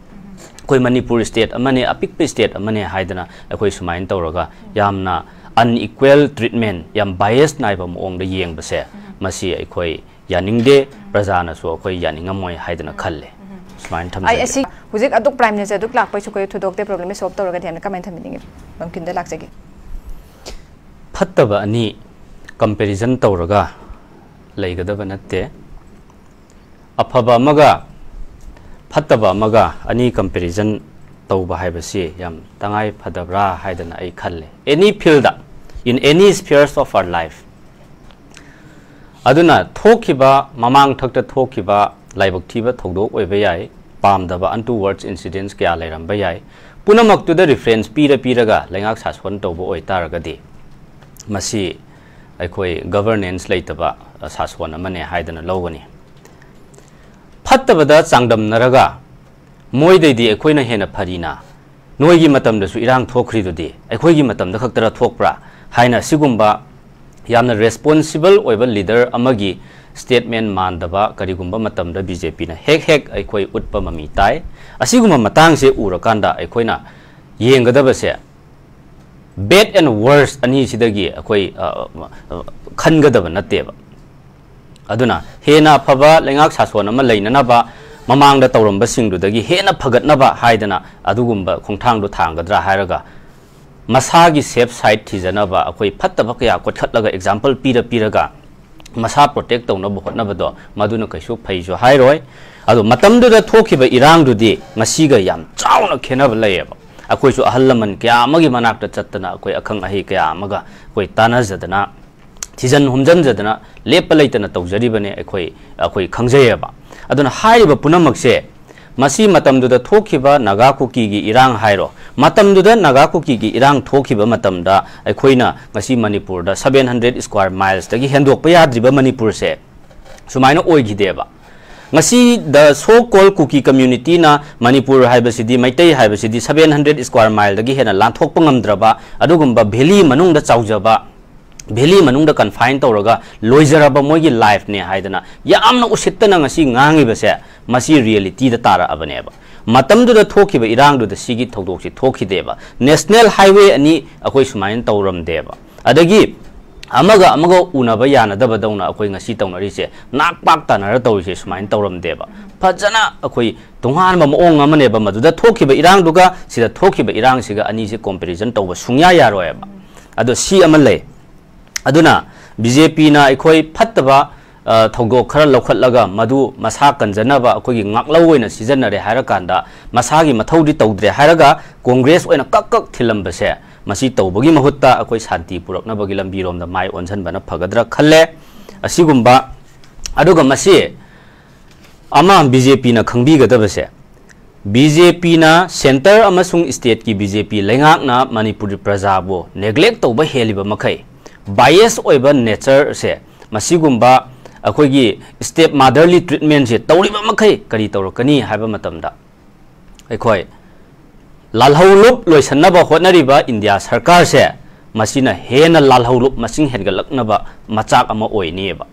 ꯑꯩꯈꯣꯏ ꯃꯅꯤꯄꯨꯔ state ꯑꯃꯅꯦ, ꯑꯄꯤꯛꯄ state ꯑꯃꯅꯦ ꯍꯥꯏꯗꯅ ꯑꯩꯈꯣꯏ ꯁꯨꯃꯥꯏꯅ ꯇꯧꯔꯒ ꯌꯥꯝꯅ unequal treatment, ꯌꯥꯝ bias ꯅꯥꯏꯕ ꯃꯑꯣꯡꯗ ꯌꯦꯡꯕꯁꯦ, ꯃꯁꯤ ꯑꯩꯈꯣꯏ ꯌꯥꯅꯤꯡꯗꯦ, ꯄ꯭ꯔꯖꯥꯅꯁꯨ ꯑꯩꯈꯣꯏ ꯌꯥꯅꯤꯡꯉꯝꯃꯣꯏ ꯍꯥꯏꯗꯅ ꯈꯜꯂꯦ꯫ ꯁꯨꯃꯥꯏꯅ ꯑꯩ ꯊꯝꯖꯒꯦ꯫ ꯑꯁꯤ ꯍꯧꯖꯤꯛ ꯑꯗꯨꯛ Prime Minister ꯑꯗꯨꯛ ꯂꯥꯛꯄꯩꯁꯨ ꯑꯩꯈꯣꯏ ꯊꯣꯏꯗꯣꯛꯇꯦ, problem ꯁꯣꯜꯕ ꯇꯧꯔꯒꯗꯤ ꯍꯥꯏꯅ ꯀꯃꯥꯏꯅ ꯊꯝꯕꯤꯅꯤꯡꯉꯤ? ꯕꯪꯀꯤꯝꯗ ꯂꯥꯛꯆꯒꯦ꯫ ꯐꯠꯇꯕ ꯑꯅꯤ comparison ꯇꯧꯔꯒ ꯂꯩꯒꯗꯕ ꯅꯠꯇꯦ꯫ ꯑꯐꯕ ꯑꯃꯒ ꯐꯠꯇꯕ ꯑꯃꯒ ꯑꯅꯤ comparison ꯇꯧꯕ ꯍꯥꯏꯕꯁꯤ ꯌꯥꯝ ꯇꯉꯥꯏ ꯐꯗꯕ꯭ꯔꯥ ꯍꯥꯏꯗꯅ ꯑꯩ ꯈꯜꯂꯦ, any field, in any spheres of our life꯫ ꯑꯗꯨꯅ ꯊꯣꯛꯈꯤꯕ, ꯃꯃꯥꯡ ꯊꯛꯇ ꯊꯣꯛꯈꯤꯕ ꯂꯥꯏꯕꯛ ꯊꯤꯕ ꯊꯧꯗꯣꯛ ꯑꯣꯏꯕ ꯌꯥꯏ, ꯄꯥꯝꯗꯕ untoward incidents ꯀꯌꯥ ꯂꯩꯔꯝꯕ ꯌꯥꯏ, ꯄꯨꯝꯅꯃꯛꯇꯨꯗ reference ꯄꯤꯔ ꯄꯤꯔꯒ ꯂꯩꯉꯥꯛ ꯁꯥꯁꯣꯟ ꯇꯧꯕ ꯑꯣꯏꯇꯥꯔꯒꯗꯤ ꯃꯁꯤ ꯑꯩꯈꯣꯏ governance ꯂꯩꯇꯕ ꯁꯥꯁꯣꯟ ꯑꯃꯅꯦ ꯍꯥꯏꯗꯅ ꯂꯧꯒꯅꯤ꯫ ꯐꯠꯇꯕꯗ ꯆꯥꯡꯗꯝꯅꯔꯒ ꯃꯣꯏꯗꯩꯗꯤ ꯑꯩꯈꯣꯏꯅ ꯍꯦꯟꯅ ꯐꯔꯤꯅ, ꯅꯣꯏꯒꯤ ꯃꯇꯝꯗꯁꯨ ꯏꯔꯥꯡ ꯊꯣꯛꯈ꯭ꯔꯤꯗꯨꯗꯤ, ꯑꯩꯈꯣꯏꯒꯤ ꯃꯇꯝꯗ ꯈꯛꯇꯔ ꯊꯣꯛꯄ꯭ꯔꯥ ꯍꯥꯏꯅ ꯁꯤꯒꯨꯝꯕ ꯌꯥꯝꯅ responsible ꯑꯣꯏꯕ leader ꯑꯃꯒꯤ statement ꯃꯥꯟꯗꯕ ꯀꯔꯤꯒꯨꯝꯕ ꯃꯇꯝꯗ BJPꯅ ꯍꯦꯛ ꯍꯦꯛ ꯑꯩꯈꯣꯏ ꯎꯠꯄ ꯃꯃꯤ ꯇꯥꯏ꯫ ꯑꯁꯤꯒꯨꯝꯕ ꯃꯇꯥꯡꯁꯦ ꯎꯔꯀꯥꯟꯗ ꯑꯩꯈꯣꯏꯅ ꯌꯦꯡꯒꯗꯕꯁꯦ bad and worst ꯑꯅꯤꯁꯤꯗꯒꯤ ꯑꯩꯈꯣꯏ, ꯑ, ꯑ, ꯈꯟꯒꯗꯕ ꯅꯠꯇꯦꯕ꯫ ꯑꯗꯨꯅ ꯍꯦꯟꯅ ꯑꯐꯕ ꯂꯩꯉꯥꯛ ꯁꯥꯁꯣꯟ ꯑꯃ ꯂꯩꯅꯅꯕ ꯃꯃꯥꯡꯗ ꯇꯧꯔꯝꯕꯁꯤꯡꯗꯨꯗꯒꯤ ꯍꯦꯟꯅ ꯐꯒꯠꯅꯕ ꯍꯥꯏꯗꯅ ꯑꯗꯨꯒꯨꯝꯕ ꯈꯣꯡꯊꯥꯡꯗꯣ ꯊꯥꯡꯒꯗ꯭ꯔꯥ ꯍꯥꯏꯔꯒ, ꯃꯁꯥꯒꯤ safe side ꯊꯤꯖꯅꯕ ꯑꯩꯈꯣꯏ ꯐꯠꯇꯕ ꯀꯌꯥ ꯀꯣꯠꯈꯠꯂꯒ example ꯄꯤꯔ ꯄꯤꯔꯒ ꯃꯁꯥ protect ꯇꯧꯅꯕ ꯍꯣꯠꯅꯕꯗꯣ ꯃꯗꯨꯅ ꯀꯩꯁꯨ ꯐꯩꯁꯨ ꯍꯥꯏꯔꯣꯏ꯫ ꯑꯗꯣ ꯃꯇꯝꯗꯨꯗ ꯊꯣꯛꯈꯤꯕ ꯏꯔꯥꯡꯗꯨꯗꯤ ꯉꯁꯤꯒ ꯌꯥꯝ ꯆꯥꯎꯅ ꯈꯦꯠꯅꯕ ꯂꯩꯌꯦꯕ꯫ ꯑꯩꯈꯣꯏꯁꯨ ꯑꯍꯜ ꯂꯃꯟ ꯀꯌꯥ ꯑꯃꯒꯤ ꯃꯅꯥꯛꯇ ꯆꯠꯇꯅ ꯑꯩꯈꯣꯏ ꯑꯈꯪ ꯑꯍꯩ ꯀꯌꯥ ꯑꯃꯒ ꯑꯩꯈꯣꯏ ꯇꯥꯟꯅꯖꯗꯅ ꯊꯤꯖꯤꯟ ꯍꯨꯝꯖꯤꯟꯖꯗꯅ ꯂꯦꯞꯄ ꯂꯩꯇꯅ ꯇꯧꯖꯔꯤꯕꯅꯦ ꯑꯩꯈꯣꯏ, ꯑꯩꯈꯣꯏ ꯈꯪꯖꯩꯌꯦꯕ꯫ ꯑꯗꯨꯅ ꯍꯥꯏꯔꯤꯕ ꯄꯨꯝꯅꯃꯛꯁꯦ ꯃꯁꯤ ꯃꯇꯝꯗꯨꯗ ꯊꯣꯛꯈꯤꯕ ꯅꯥꯒꯥ ꯀꯨꯀꯤꯒꯤ ꯏꯔꯥꯡ ꯍꯥꯏꯔꯣ, ꯃꯇꯝꯗꯨꯗ ꯅꯥꯒꯥ ꯀꯨꯀꯤꯒꯤ ꯏꯔꯥꯡ ꯊꯣꯛꯈꯤꯕ ꯃꯇꯝꯗ ꯑꯩꯈꯣꯏꯅ ꯉꯁꯤ ꯃꯅꯤꯄꯨꯔꯗ seven hundred square milesꯇꯒꯤ ꯍꯦꯟꯗꯣꯛꯄ ꯌꯥꯗ꯭ꯔꯤꯕ ꯃꯅꯤꯄꯨꯔꯁꯦ ꯁꯨꯃꯥꯏꯅ ꯑꯣꯏꯈꯤꯗꯦꯕ꯫ ꯉꯁꯤ the so called Kuki communityꯅ Manipur ꯍꯥꯏꯕꯁꯤꯗꯤ, ꯃꯩꯇꯩ ꯍꯥꯏꯕꯁꯤꯗꯤ seven hundred square mileꯗꯒꯤ ꯍꯦꯟꯅ ꯂꯥꯟꯊꯣꯛꯄ ꯉꯝꯗ꯭ꯔꯕ ꯑꯗꯨꯒꯨꯝꯕ valley ꯃꯅꯨꯡꯗ ꯆꯥꯎꯖꯕ, valley ꯃꯅꯨꯡꯗ confine ꯇꯧꯔꯒ ꯂꯣꯏꯖꯔꯕ ꯃꯣꯏꯒꯤ lifeꯅꯦ ꯍꯥꯏꯗꯅ ꯌꯥꯝꯅ ꯎꯁꯤꯠꯇꯅ ꯉꯁꯤ ꯉꯥꯡꯉꯤꯕꯁꯦ, ꯃꯁꯤ realityꯗ ꯇꯥꯔꯛꯑꯕꯅꯦꯕ꯫ ꯃꯇꯝꯗꯨꯗ ꯊꯣꯛꯈꯤꯕ ꯏꯔꯥꯡꯗꯨꯗ ꯁꯤꯒꯤ ꯊꯧꯗꯣꯛꯁꯤ ꯊꯣꯛꯈꯤꯗꯦꯕ꯫ National highway ꯑꯅꯤ ꯑꯩꯈꯣꯏ ꯁꯨꯃꯥꯏꯅ ꯇꯧꯔꯝꯗꯦꯕ꯫ ꯑꯗꯒꯤ ꯑꯃꯒ ꯑꯃꯒ ꯎꯅꯕ ꯌꯥꯅꯗꯕꯗꯧꯅ ꯑꯩꯈꯣꯏ ꯉꯁꯤ ꯇꯧꯅꯔꯤꯁꯦ, ꯅꯥꯛ ꯄꯥꯛ ꯇꯥꯅꯔ ꯇꯧꯔꯤꯁꯦ ꯁꯨꯃꯥꯏꯅ ꯇꯧꯔꯝꯗꯦꯕ꯫ ꯐꯖꯅ ꯑꯩꯈꯣꯏ ꯇꯣꯉꯥꯟꯕ ꯃꯑꯣꯡ ꯑꯃꯅꯦꯕ ꯃꯗꯨꯗ ꯊꯣꯛꯈꯤꯕ ꯏꯔꯥꯡꯗꯨꯒ ꯁꯤꯗ ꯊꯣꯛꯈꯤꯕ ꯏꯔꯥꯡꯁꯤꯒ ꯑꯅꯤꯁꯦ comparison ꯇꯧꯕ ꯁꯨꯡꯌꯥ ꯌꯥꯔꯣꯏꯕ꯫ ꯑꯗꯣ ꯁꯤ ꯑꯃ ꯂꯩ꯫ ꯑꯗꯨꯅ ꯕꯤ ꯖꯦ ꯄꯤꯅ ꯑꯩꯈꯣꯏ ꯐꯠꯇꯕ, ꯑ, ꯊꯧꯗꯣꯛ ꯈꯔ ꯂꯧꯈꯠꯂꯒ ꯃꯗꯨ ꯃꯁꯥ ꯀꯟꯖꯅꯕ ꯑꯩꯈꯣꯏꯒꯤ ꯉꯥꯛꯂꯧ ꯑꯣꯏꯅ ꯁꯤꯖꯤꯟꯅꯔꯦ ꯍꯥꯏꯔꯀꯥꯟꯗ, ꯃꯁꯥꯒꯤ ꯃꯊꯧꯗꯤ ꯇꯧꯗ꯭ꯔꯦ ꯍꯥꯏꯔꯒ ꯀꯣꯡꯒ꯭ꯔꯦꯁ ꯑꯣꯏꯅ ꯀꯛ ꯀꯛ ꯊꯤꯜꯂꯝꯕꯁꯦ, ꯃꯁꯤ ꯇꯧꯕꯒꯤ ꯃꯍꯨꯠꯇ ꯑꯩꯈꯣꯏ ꯁꯥꯟꯇꯤ ꯄꯨꯔꯛꯅꯕꯒꯤ ꯂꯝꯕꯤꯔꯣꯝꯗ ꯃꯥꯏ ꯑꯣꯟꯁꯤꯟꯕꯅ ꯐꯒꯗ꯭ꯔꯥ ꯈꯜꯂꯦ꯫ ꯑꯁꯤꯒꯨꯝꯕ, ꯑꯗꯨꯒ ꯃꯁꯤ ꯑꯃ ꯕꯤ ꯖꯦ ꯄꯤꯅ ꯈꯪꯕꯤꯒꯗꯕꯁꯦ, ꯕꯤ ꯖꯦ ꯄꯤꯅ centre ꯑꯃꯁꯨꯡ stateꯀꯤ ꯕꯤ ꯖꯦ ꯄꯤ ꯂꯩꯉꯥꯛꯅ ꯃꯅꯤꯄꯨꯔꯤ ꯄ꯭ꯔꯖꯥꯕꯨ neglect ꯇꯧꯕ ꯍꯦꯜꯂꯤꯕ ꯃꯈꯩ, bias ꯑꯣꯏꯕ natureꯁꯦ, ꯃꯁꯤꯒꯨꯝꯕ ꯑꯩꯈꯣꯏꯒꯤ stepmotherly treatmentꯁꯦ ꯇꯧꯔꯤꯕ ꯃꯈꯩ ꯀꯔꯤ ꯇꯧꯔꯛꯀꯅꯤ ꯍꯥꯏꯕ ꯃꯇꯝꯗ, ꯑꯩꯈꯣꯏ ꯂꯥꯜꯍꯧꯂꯨꯞ ꯂꯣꯏꯁꯤꯟꯅꯕ ꯍꯣꯠꯅꯔꯤꯕ ꯏꯟꯗꯤꯌꯥ ꯁꯔꯀꯥꯔꯁꯦ, ꯃꯁꯤꯅ ꯍꯦꯟꯅ ꯂꯥꯜꯍꯧꯂꯨꯞ ꯃꯁꯤꯡ ꯍꯦꯟꯒꯠꯂꯛꯅꯕ ꯃꯆꯥꯛ ꯑꯃ ꯑꯣꯏꯅꯤꯕ꯫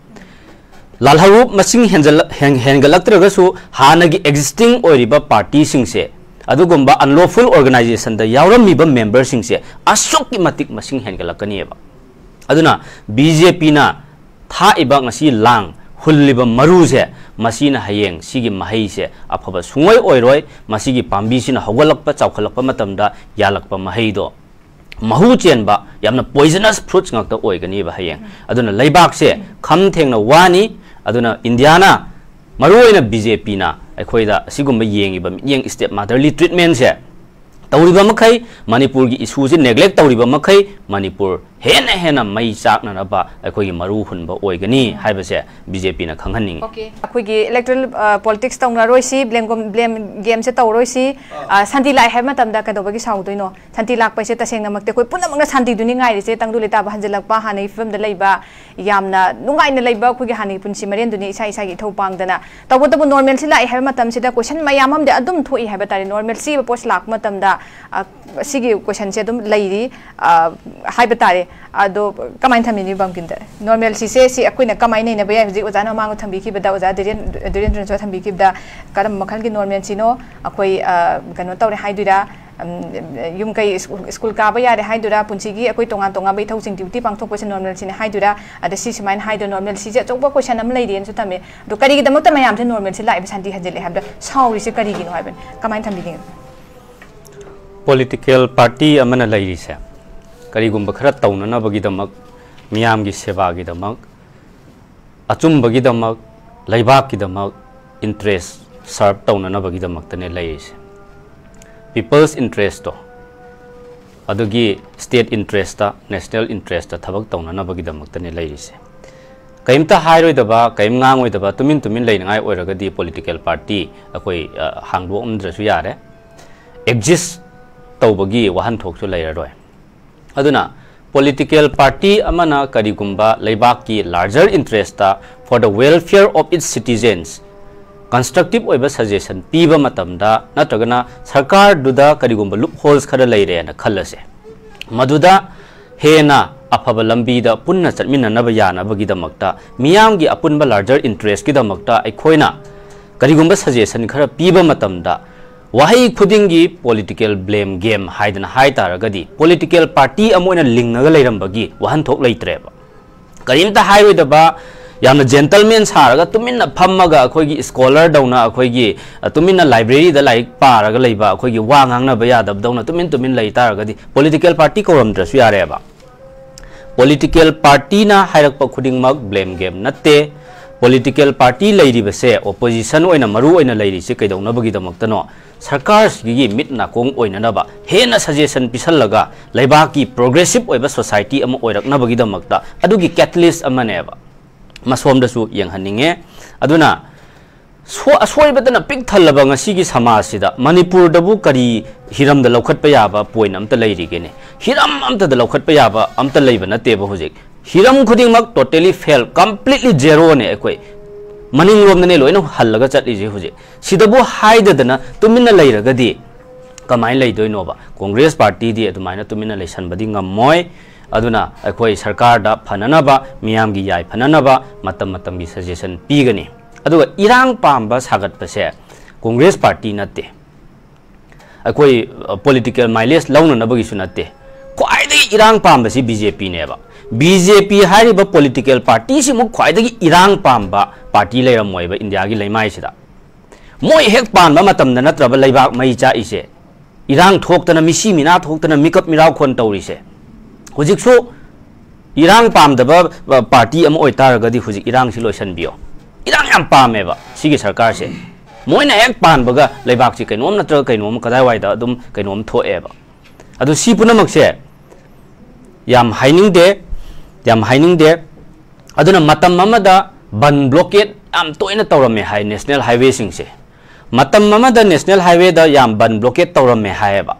ꯂꯥꯜꯍꯧꯂꯨꯞ ꯃꯁꯤꯡ ꯍꯦꯟꯖꯜꯂ-, ꯍꯦꯟ-, ꯍꯦꯟꯒꯠꯂꯛꯇ꯭ꯔꯒꯁꯨ ꯍꯥꯟꯅꯒꯤ existing ꯑꯣꯏꯔꯤꯕ partyꯁꯤꯡꯁꯦ, ꯑꯗꯨꯒꯨꯝꯕ unlawful organizationꯗ ꯌꯥꯎꯔꯝꯃꯤꯕ memberꯁꯤꯡꯁꯦ ꯑꯁꯨꯛꯀꯤ ꯃꯇꯤꯛ ꯃꯁꯤꯡ ꯍꯦꯟꯒꯠꯂꯛꯀꯅꯤꯕ꯫ ꯑꯗꯨꯅ ꯕꯤ ꯖꯦ ꯄꯤꯅ ꯊꯥꯛꯏꯕ ꯉꯁꯤ ꯂꯥꯡ ꯍꯨꯜꯂꯤꯕ ꯃꯔꯨꯁꯦ, ꯃꯁꯤꯅ ꯍꯌꯦꯡ ꯁꯤꯒꯤ ꯃꯍꯩꯁꯦ ꯑꯐꯕ ꯁꯨꯡꯑꯣꯏ ꯑꯣꯏꯔꯣꯏ꯫ ꯃꯁꯤꯒꯤ ꯄꯥꯝꯕꯤꯁꯤꯅ ꯍꯧꯒꯠꯂꯛꯄ, ꯆꯥꯎꯈꯠꯂꯛꯄ ꯃꯇꯝꯗ ꯌꯥꯜꯂꯛꯄ ꯃꯍꯩꯗꯣ ꯃꯍꯨ ꯆꯦꯟꯕ, ꯌꯥꯝꯅ poisonous fruits ꯉꯥꯛꯇ ꯑꯣꯏꯒꯅꯤꯕ ꯍꯌꯦꯡ꯫ ꯑꯗꯨꯅ ꯂꯩꯕꯥꯛꯁꯦ ꯈꯝ ꯊꯦꯡꯅ ꯋꯥꯅꯤ꯫ ꯑꯗꯨꯅ ꯏꯟꯗꯤꯌꯥꯅ, ꯃꯔꯨꯑꯣꯏꯅ ꯕꯤ ꯖꯦ ꯄꯤꯅ ꯑꯩꯈꯣꯏꯗ ꯑꯁꯤꯒꯨꯝꯕ ꯌꯦꯡꯉꯤꯕ ꯃꯤꯠꯌꯦꯡ stepmotherly treatmentꯁꯦ ꯇꯧꯔꯤꯕ ꯃꯈꯩ, ꯃꯅꯤꯄꯨꯔꯒꯤ issueꯁꯦ neglect ꯇꯧꯔꯤꯕ ꯃꯈꯩ, ꯃꯅꯤꯄꯨꯔ ꯍꯦꯟꯅ ꯍꯦꯟꯅ ꯃꯩ ꯆꯥꯛꯅꯅꯕ ꯑꯩꯈꯣꯏꯒꯤ ꯃꯔꯨ ꯍꯨꯟꯕ ꯑꯣꯏꯒꯅꯤ ꯍꯥꯏꯕꯁꯦ ꯕꯤ ꯖꯦ ꯄꯤꯅ ꯈꯪꯍꯟꯅꯤꯡꯉꯤ꯫ OK, ꯑꯩꯈꯣꯏꯒꯤ electoral, ꯑ, politics ꯇꯧꯅꯔꯣꯏꯁꯤ, blame game, blame gameꯁꯦ ꯇꯧꯔꯣꯏꯁꯤ꯫ ꯑ, ꯁꯥꯟꯇꯤ ꯂꯥꯛꯑꯦ ꯍꯥꯏꯕ ꯃꯇꯝꯗ ꯀꯩꯗꯧꯕꯒꯤ ꯁꯥꯎꯗꯣꯏꯅꯣ? ꯁꯥꯟꯇꯤ ꯂꯥꯛꯄ ꯍꯥꯏꯁꯦ ꯇꯁꯦꯡꯅꯃꯛꯇꯤ ꯑꯩꯈꯣꯏ ꯄꯨꯝꯅꯃꯛꯅ ꯁꯥꯟꯇꯤꯗꯨꯅꯤ ꯉꯥꯏꯔꯤꯁꯦ꯫ ꯇꯪꯗꯨ ꯂꯩꯇꯥꯕ ꯍꯟꯖꯤꯜꯂꯛꯄ, ꯍꯥꯟꯅꯒꯤ ꯐꯤꯕꯝꯗ ꯂꯩꯕ, ꯌꯥꯝꯅ ꯅꯨꯡꯉꯥꯏꯅ ꯂꯩꯕ ꯑꯩꯈꯣꯏꯒꯤ ꯍꯥꯟꯅꯒꯤ ꯄꯨꯟꯁꯤ ꯃꯔꯦꯟꯗꯨꯅꯤ ꯏꯁꯥ ꯏꯁꯥꯒꯤ ꯏꯊꯧ ꯄꯥꯡꯗꯅ꯫ ꯇꯧꯕꯇꯕꯨ normalꯁꯤ ꯂꯥꯛꯑꯦ ꯍꯥꯏꯕ ꯃꯇꯝꯁꯤꯗ question ꯃꯌꯥꯝ ꯑꯃꯗꯤ ꯑꯗꯨꯝ ꯊꯣꯛꯏ ꯍꯥꯏꯕ ꯇꯥꯔꯦ꯫ Normalꯁꯤ ꯄꯣꯠꯁꯤ ꯂꯥꯛꯄ ꯃꯇꯝꯗ, ꯑ, ꯁꯤꯒꯤ questionꯁꯦ ꯑꯗꯨꯝ ꯂꯩꯔꯤ, ꯑ, ꯍꯥꯏꯕ ꯇꯥꯔꯦ꯫ ꯑꯗꯣ ꯀꯃꯥꯏꯅ ꯊꯝꯕꯤꯅꯤ ꯕꯝꯀꯤꯟꯗ? Normalꯁꯤꯁꯦ ꯁꯤ ꯑꯩꯈꯣꯏꯅ ꯀꯃꯥꯏꯅ ꯅꯩꯅꯕ ꯌꯥꯏ? ꯍꯧꯖꯤꯛ ꯑꯣꯖꯥꯅ ꯃꯃꯥꯡꯗ ꯊꯝꯕꯤꯈꯤꯕꯗ, ꯑꯣꯖꯥ ꯙꯤꯔꯦꯟ-, ꯙꯤꯔꯦꯟꯗ꯭ꯔꯅꯁꯨ ꯊꯝꯕꯤꯈꯤꯕꯗ, ꯀꯔꯝꯕ ꯃꯈꯜꯒꯤ normalꯁꯤꯅꯣ ꯑꯩꯈꯣꯏ, ꯑ, ꯀꯩꯅꯣ ꯇꯧꯔꯦ ꯍꯥꯏꯗꯣꯏꯔꯥ? ꯎꯝ, ꯌꯨꯝ ꯀꯩ ꯁ꯭ꯀꯨꯜ, ꯁ꯭ꯀꯨꯜ ꯀꯥꯕ ꯌꯥꯔꯦ ꯍꯥꯏꯗꯣꯏꯔꯥ, ꯄꯨꯟꯁꯤꯒꯤ ꯑꯩꯈꯣꯏ ꯇꯣꯉꯥꯟ ꯇꯣꯉꯥꯟꯕ ꯏꯊꯧꯁꯤꯡ duty ꯄꯥꯡꯊꯣꯛꯄꯁꯦ normalꯁꯤꯅꯦ ꯍꯥꯏꯗꯣꯏꯔꯥ, ꯑꯗ ꯁꯤ ꯁꯨꯃꯥꯏꯅ ꯍꯥꯏꯗꯣ normalꯁꯤꯁꯦ ꯑꯆꯧꯕ question ꯑꯃ ꯂꯩꯔꯦꯅꯁꯨ ꯊꯝꯃꯦ꯫ ꯑꯗꯣ ꯀꯔꯤꯒꯤꯗꯃꯛꯇ ꯃꯌꯥꯝꯁꯦ normalꯁꯦ ꯂꯥꯛꯏꯕ ꯁꯥꯟꯇꯤ ꯍꯟꯖꯤꯜꯂꯦ ꯍꯥꯏꯕꯗ ꯁꯥꯎꯔꯤꯁꯦ ꯀꯔꯤꯒꯤꯅꯣ ꯍꯥꯏꯕꯅꯤ? ꯀꯃꯥꯏꯅ ꯊꯝꯕꯤꯅꯤꯡꯉꯤ? Political party ꯑꯃꯅ ꯂꯩꯔꯤꯁꯦ ꯀꯔꯤꯒꯨꯝꯕ ꯈꯔ ꯇꯧꯅꯅꯕꯒꯤꯗꯃꯛ, ꯃꯤꯌꯥꯝꯒꯤ ꯁꯦꯕꯥꯒꯤꯗꯃꯛ, ꯑꯆꯨꯝꯕꯒꯤꯗꯃꯛ, ꯂꯩꯕꯥꯛꯀꯤꯗꯃꯛ interest serve ꯇꯧꯅꯅꯕꯒꯤꯗꯃꯛꯇꯅꯦ ꯂꯩꯔꯤꯁꯦ꯫ People's interestꯇꯣ, ꯑꯗꯨꯒꯤ state interestꯇ, national interestꯇ ꯊꯕꯛ ꯇꯧꯅꯅꯕꯒꯤꯗꯃꯛꯇꯅꯦ ꯂꯩꯔꯤꯁꯦ꯫ ꯀꯔꯤꯝꯇ ꯍꯥꯏꯔꯣꯏꯗꯕ, ꯀꯔꯤꯝ ꯉꯥꯡꯉꯣꯏꯗꯕ, ꯇꯨꯃꯤꯟ ꯇꯨꯃꯤꯟ ꯂꯩꯅꯉꯥꯏ ꯑꯣꯏꯔꯒꯗꯤ political party ꯑꯩꯈꯣꯏ, ꯑ, ꯍꯥꯡꯗꯣꯛꯑꯝꯗ꯭ꯔꯁꯨ ꯌꯥꯔꯦ꯫ Exist ꯇꯧꯕꯒꯤ ꯋꯥꯍꯟꯊꯣꯛꯁꯨ ꯂꯩꯔꯔꯣꯏ꯫ ꯑꯗꯨꯅ political party ꯑꯃꯅ ꯀꯔꯤꯒꯨꯝꯕ ꯂꯩꯕꯥꯛꯀꯤ larger interestꯇ, for the welfare of its citizens, constructive ꯑꯣꯏꯕ suggestion ꯄꯤꯕ ꯃꯇꯝꯗ, ꯅꯠꯇ꯭ꯔꯒꯅ ꯁꯔꯀꯥꯔꯗꯨꯗ ꯀꯔꯤꯒꯨꯝꯕ loopholes ꯈꯔ ꯂꯩꯔꯦꯅ ꯈꯜꯂꯁꯦ, ꯃꯗꯨꯗ ꯍꯦꯟꯅ ꯑꯐꯕ ꯂꯝꯕꯤꯗ ꯄꯨꯟꯅ ꯆꯠꯃꯤꯟꯅꯅꯕ ꯌꯥꯅꯕꯒꯤꯗꯃꯛꯇ, ꯃꯤꯌꯥꯝꯒꯤ ꯑꯄꯨꯟꯕ larger interestꯀꯤꯗꯃꯛꯇ ꯑꯩꯈꯣꯏꯅ ꯀꯔꯤꯒꯨꯝꯕ suggestion ꯈꯔ ꯄꯤꯕ ꯃꯇꯝꯗ, ꯋꯥꯍꯩ ꯈꯨꯗꯤꯡꯒꯤ political blame game ꯍꯥꯏꯗꯅ ꯍꯥꯏ ꯇꯥꯔꯒꯗꯤ, political party ꯑꯃ ꯑꯣꯏꯅ ꯂꯤꯡꯉꯒ ꯂꯩꯔꯝꯕꯒꯤ ꯋꯥꯍꯟꯊꯣꯛ ꯂꯩꯇ꯭ꯔꯦꯕ꯫ ꯀꯔꯤꯝꯇ ꯍꯥꯏꯔꯣꯏꯗꯕ, ꯌꯥꯝꯅ gentleman ꯁꯥꯔꯒ ꯇꯨꯃꯤꯟꯅ ꯐꯝꯃꯒ ꯑꯩꯈꯣꯏꯒꯤ scholar ꯗꯧꯅ, ꯑꯩꯈꯣꯏꯒꯤ, ꯑ, ꯇꯨꯃꯤꯟꯅ library ꯗ ꯂꯥꯏꯔꯤꯛ ꯄꯥꯔꯒ ꯂꯩꯕ, ꯑꯩꯈꯣꯏꯒꯤ ꯋꯥ ꯉꯥꯡꯅꯕ ꯌꯥꯗꯕꯗꯧꯅ ꯇꯨꯃꯤꯟ ꯇꯨꯃꯤꯟ ꯂꯩ ꯇꯥꯔꯒꯗꯤ political party ꯀꯧꯔꯝꯗ꯭ꯔꯁꯨ ꯌꯥꯔꯦꯕ꯫ Political party ꯅ ꯍꯥꯏꯔꯛꯄ ꯈꯨꯗꯤꯡꯃꯛ blame game ꯅꯠꯇꯦ꯫ Political party ꯂꯩꯔꯤꯕꯁꯦ, opposition ꯑꯣꯏꯅ ꯃꯔꯨ ꯑꯣꯏꯅ ꯂꯩꯔꯤꯁꯦ ꯀꯩꯗꯧꯅꯕꯒꯤꯗꯃꯛꯇꯅꯣ? ꯁꯔꯀꯥꯔꯁꯤꯒꯤ ꯃꯤꯠ ꯅꯥꯀꯣꯡ ꯑꯣꯏꯅꯅꯕ, ꯍꯦꯟꯅ suggestion ꯄꯤꯁꯜꯂꯒ ꯂꯩꯕꯥꯛꯀꯤ progressive ꯑꯣꯏꯕ society ꯑꯃ ꯑꯣꯏꯔꯛꯅꯕꯒꯤꯗꯃꯛꯇ ꯑꯗꯨꯒꯤ catalyst ꯑꯃꯅꯦꯕ꯫ ꯃꯁꯣꯝꯗꯁꯨ ꯌꯦꯡꯍꯟꯅꯤꯡꯉꯦ꯫ ꯑꯗꯨꯅ ꯁꯣ-, ꯑꯁꯣꯏꯕꯇꯅ ꯄꯤꯛ ꯊꯜꯂꯕ ꯉꯁꯤꯒꯤ ꯁꯃꯥꯖꯁꯤꯗ, ꯃꯅꯤꯄꯨꯔꯗꯕꯨ ꯀꯔꯤ ꯍꯤꯔꯝꯗ ꯂꯧꯈꯠꯄ ꯌꯥꯕ point ꯑꯝꯇ ꯂꯩꯔꯤꯒꯦꯅꯦ? ꯍꯤꯔꯝ ꯑꯝꯇꯗ ꯂꯧꯈꯠꯄ ꯌꯥꯕ ꯑꯝꯇ ꯂꯩꯕ ꯅꯠꯇꯦꯕ ꯍꯧꯖꯤꯛ꯫ ꯍꯤꯔꯝ ꯈꯨꯗꯤꯡꯃꯛ totally fail, completely zero ꯅꯦ꯫ ꯑꯩꯈꯣꯏ ꯃꯅꯤꯡꯂꯣꯝꯗꯅꯦ ꯂꯣꯏꯅ ꯍꯜꯂꯒ ꯆꯠꯂꯤꯁꯦ ꯍꯧꯖꯤꯛ꯫ ꯁꯤꯗꯕꯨ ꯍꯥꯏꯗꯗꯅ ꯇꯨꯃꯤꯟꯅ ꯂꯩꯔꯒꯗꯤ ꯀꯃꯥꯏꯅ ꯂꯩꯗꯣꯏꯅꯣꯕ? Congress party ꯗꯤ ꯑꯗꯨꯃꯥꯏꯅ ꯇꯨꯃꯤꯟꯅ ꯂꯩꯁꯟꯕꯗꯤ ꯉꯝꯃꯣꯏ꯫ ꯑꯗꯨꯅ ꯑꯩꯈꯣꯏ ꯁꯔꯀꯥꯔꯗ ꯐꯅꯅꯕ, ꯃꯤꯌꯥꯝꯒꯤ ꯌꯥꯏꯐꯅꯅꯕ ꯃꯇꯝ ꯃꯇꯝꯒꯤ suggestion ꯄꯤꯒꯅꯤ꯫ ꯑꯗꯨꯒ ꯏꯔꯥꯡ ꯄꯥꯝꯕ ꯁꯥꯒꯠꯄꯁꯦ Congress party ꯅꯠꯇꯦ꯫ ꯑꯩꯈꯣꯏ ꯄꯣꯂꯤꯇꯤꯀꯦꯜ ꯃꯥꯏꯂꯦꯖ ꯂꯧꯅꯅꯕꯒꯤꯁꯨ ꯅꯠꯇꯦ꯫ ꯈ꯭ꯋꯥꯏꯗꯒꯤ ꯏꯔꯥꯡ ꯄꯥꯝꯕꯁꯤ ꯕꯤ ꯖꯦ ꯄꯤꯅꯦꯕ꯫ ꯕꯤ ꯖꯦ ꯄꯤ ꯍꯥꯏꯔꯤꯕ ꯄꯣꯂꯤꯇꯤꯀꯦꯜ ꯄꯥꯔꯇꯤꯁꯤꯃꯨꯛ ꯈ꯭ꯋꯥꯏꯗꯒꯤ ꯏꯔꯥꯡ ꯄꯥꯝꯕ ꯄꯥꯔꯇꯤ ꯂꯩꯔꯝꯃꯣꯏꯕ ꯏꯟꯗꯤꯌꯥꯒꯤ ꯂꯩꯃꯥꯏꯁꯤꯗ꯫ ꯃꯣꯏ ꯍꯦꯛ ꯄꯥꯟꯕ ꯃꯇꯝꯗ ꯅꯠꯇ꯭ꯔꯕ ꯂꯩꯕꯥꯛ ꯃꯩ ꯆꯥꯛꯏꯁꯦ, ꯏꯔꯥꯡ ꯊꯣꯛꯇꯅ, ꯃꯤꯁꯤ ꯃꯤꯅꯥ ꯊꯣꯛꯇꯅ, ꯃꯤꯀꯞ ꯃꯤꯔꯥꯎꯈꯣꯟ ꯇꯧꯔꯤꯁꯦ꯫ ꯍꯧꯖꯤꯛꯁꯨ ꯏꯔꯥꯡ ꯄꯥꯝꯗꯕ, ꯑ, ꯄꯥꯔꯇꯤ ꯑꯃ ꯑꯣꯏꯇꯥꯔꯒꯗꯤ ꯍꯧꯖꯤꯛ ꯏꯔꯥꯡꯁꯤ ꯂꯣꯏꯁꯤꯟꯕꯤꯌꯣ꯫ ꯏꯔꯥꯡ ꯌꯥꯝ ꯄꯥꯝꯃꯦꯕ ꯁꯤꯒꯤ ꯁꯔꯀꯥꯔꯁꯦ꯫ ꯃꯣꯏꯅ ꯍꯦꯛ ꯄꯥꯟꯕꯒ ꯂꯩꯕꯥꯛꯁꯤ ꯀꯩꯅꯣꯝ ꯅꯠꯇ꯭ꯔꯒ ꯀꯩꯅꯣꯝ ꯀꯗꯥꯏꯋꯥꯏꯗ ꯑꯗꯨꯝ ꯀꯩꯅꯣꯝ ꯊꯣꯛꯑꯦꯕ꯫ ꯑꯗꯨ ꯁꯤ ꯄꯨꯝꯅꯃꯛꯁꯦ ꯌꯥꯝ ꯍꯥꯏꯅꯤꯡꯗꯦ, ꯌꯥꯝ ꯍꯥꯏꯅꯤꯡꯗꯦ꯫ ꯑꯗꯨꯅ ꯃꯇꯝ ꯑꯃꯗ ꯕꯟ ꯕ꯭ꯂꯣꯀꯦꯠ ꯌꯥꯝ ꯇꯣꯏꯅ ꯇꯧꯔꯝꯃꯦ ꯍꯥꯏ ꯅꯦꯁꯅꯦꯜ ꯍꯥꯏꯋꯦꯁꯤꯡꯁꯦ꯫ ꯃꯇꯝ ꯑꯃꯗ ꯅꯦꯁꯅꯦꯜ ꯍꯥꯏꯋꯦꯗ ꯌꯥꯝ ꯕꯟ ꯕ꯭ꯂꯣꯀꯦꯠ ꯇꯧꯔꯝꯃꯦ ꯍꯥꯏꯌꯦꯕ꯫